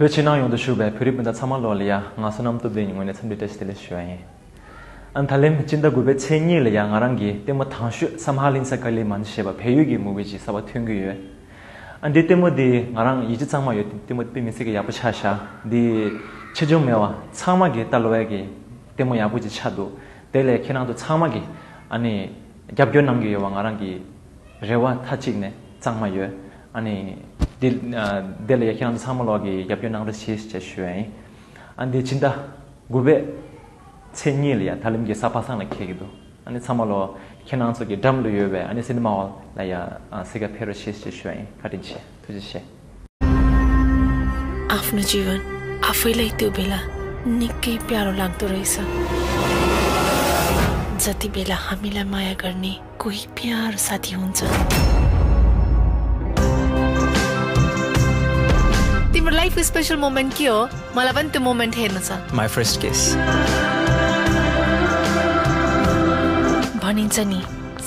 Twechina yung dusube phiripinda chamaloliya nga Sonam topden ngone chamdi test le shwaye anthalem chinda gube chenyi le ya ngarangi temo thangshu samhalin sakali man sheba pheyugi movie ji saba thungyu ye andi temo di ngarang yiji changma yo temo pimise ge yapu chasha di chejong mewa changma ge talwa ge temo yapu ji chadu tele khenang do changma ge ani gyabgyon nam ge yo ngarangi rewa thachikne changma yo ani dele yakhinan samologi yapyonang ro sis che shwe andi chinda gube chenyil ya talim ge sapasang na kegido ani samolo khenang so ge damlu yobe ani cinema la ya sega pero sis che shwe katinche tujise आफ्नो जीवन आफैलाई त्यो बेला निकै प्यारो लाग्दो रहेछ जति बेला हामीलाई माया गर्ने कोही प्यारो साथी हुन्छ तिम्रो लाइफ स्पेशल मोमेन्ट के हो मलाई पनि त्यो मोमेन्ट हेर्नु छ My first kiss भनिन्छ नि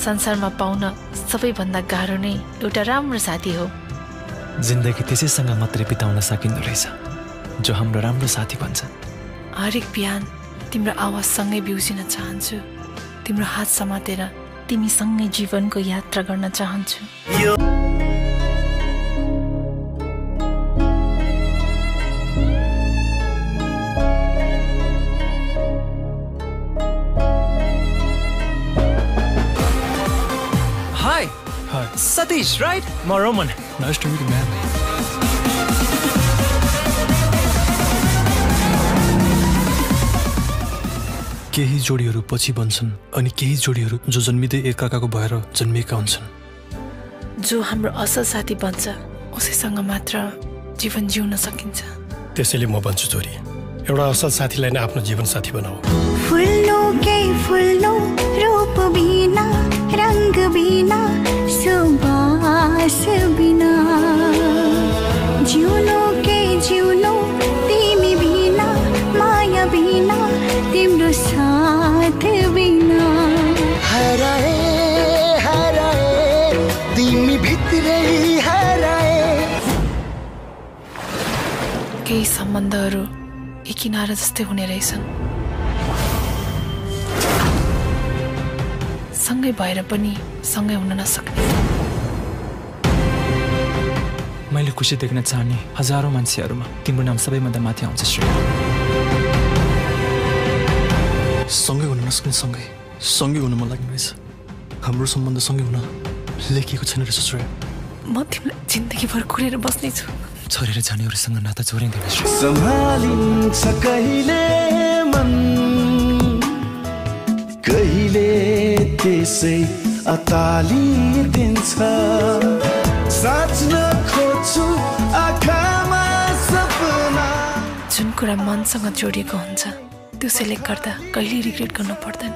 संसारमा पाउन सबैभन्दा गाह्रो नै एउटा राम्रो साथी हो जिन्दगी त्यसैसँग मात्रै बिताउन सकिँदो रहेछ जो हाम्रो राम्रो साथी बन्छ हरेक बिहान तिम्रो आवाजसँगै बिउसिन चाहन्छु तिम्रो हात समातेर तिमीसँगै जीवनको यात्रा गर्न चाहन्छु Hi. Hi. Satish, right? Ma Roman. Nice to meet you, man. केही जोडीहरू पछि बन्छन् अनि केही जोडीहरू जो जन्मिदै एकअर्काको भएर जन्मिएका हुन्छन् जो हाम्रो असल साथी बन्छ उसैसँग मात्र जीवन जिउन सकिन्छ त्यसैले म भन्छु छोरी एउटा असल साथीलाई नै आफ्नो जीवन साथी बनाऊ फुल्लो के फुल्लो रूप बिना रंग बिना सुबास बिना जिउनो के जिउनो तिमी बिना माया बिना तिम्रो साथ बिना हराए हराए तिमी भित्रै हराए केही सम्बन्धहरू एक किनारा जस्तै हुने रहेछन् सँगै भएर पनि सँगै हुन नसक्ने मैले खुसी देख्न चाहने हजारौं मान्छेहरूमा तिम्रो नाम सबैभन्दा माथि आउँछ श्रेय सँगै हुन नसक्ने सँगै हुन मन लाग्ने रहेछ हाम्रो सम्बन्ध सँगै हुन लेखिएको छैन रहेछ श्रेय म तिमीलाई जिन्दगीभर कुरेर बस्नेछु छोडेर जानेहरूसँग नाता जोडिँदैन श्रेय सम्हालिन्छ कहिले मन कहिले त्यसै अतालिदिन्छ साच्न खोज्छु आँखामा सपना जुन कुरा मनसँग जोडिएको हुन्छ त्यसैले गर्दा कहिले रिग्रेट गर्नु पर्दैन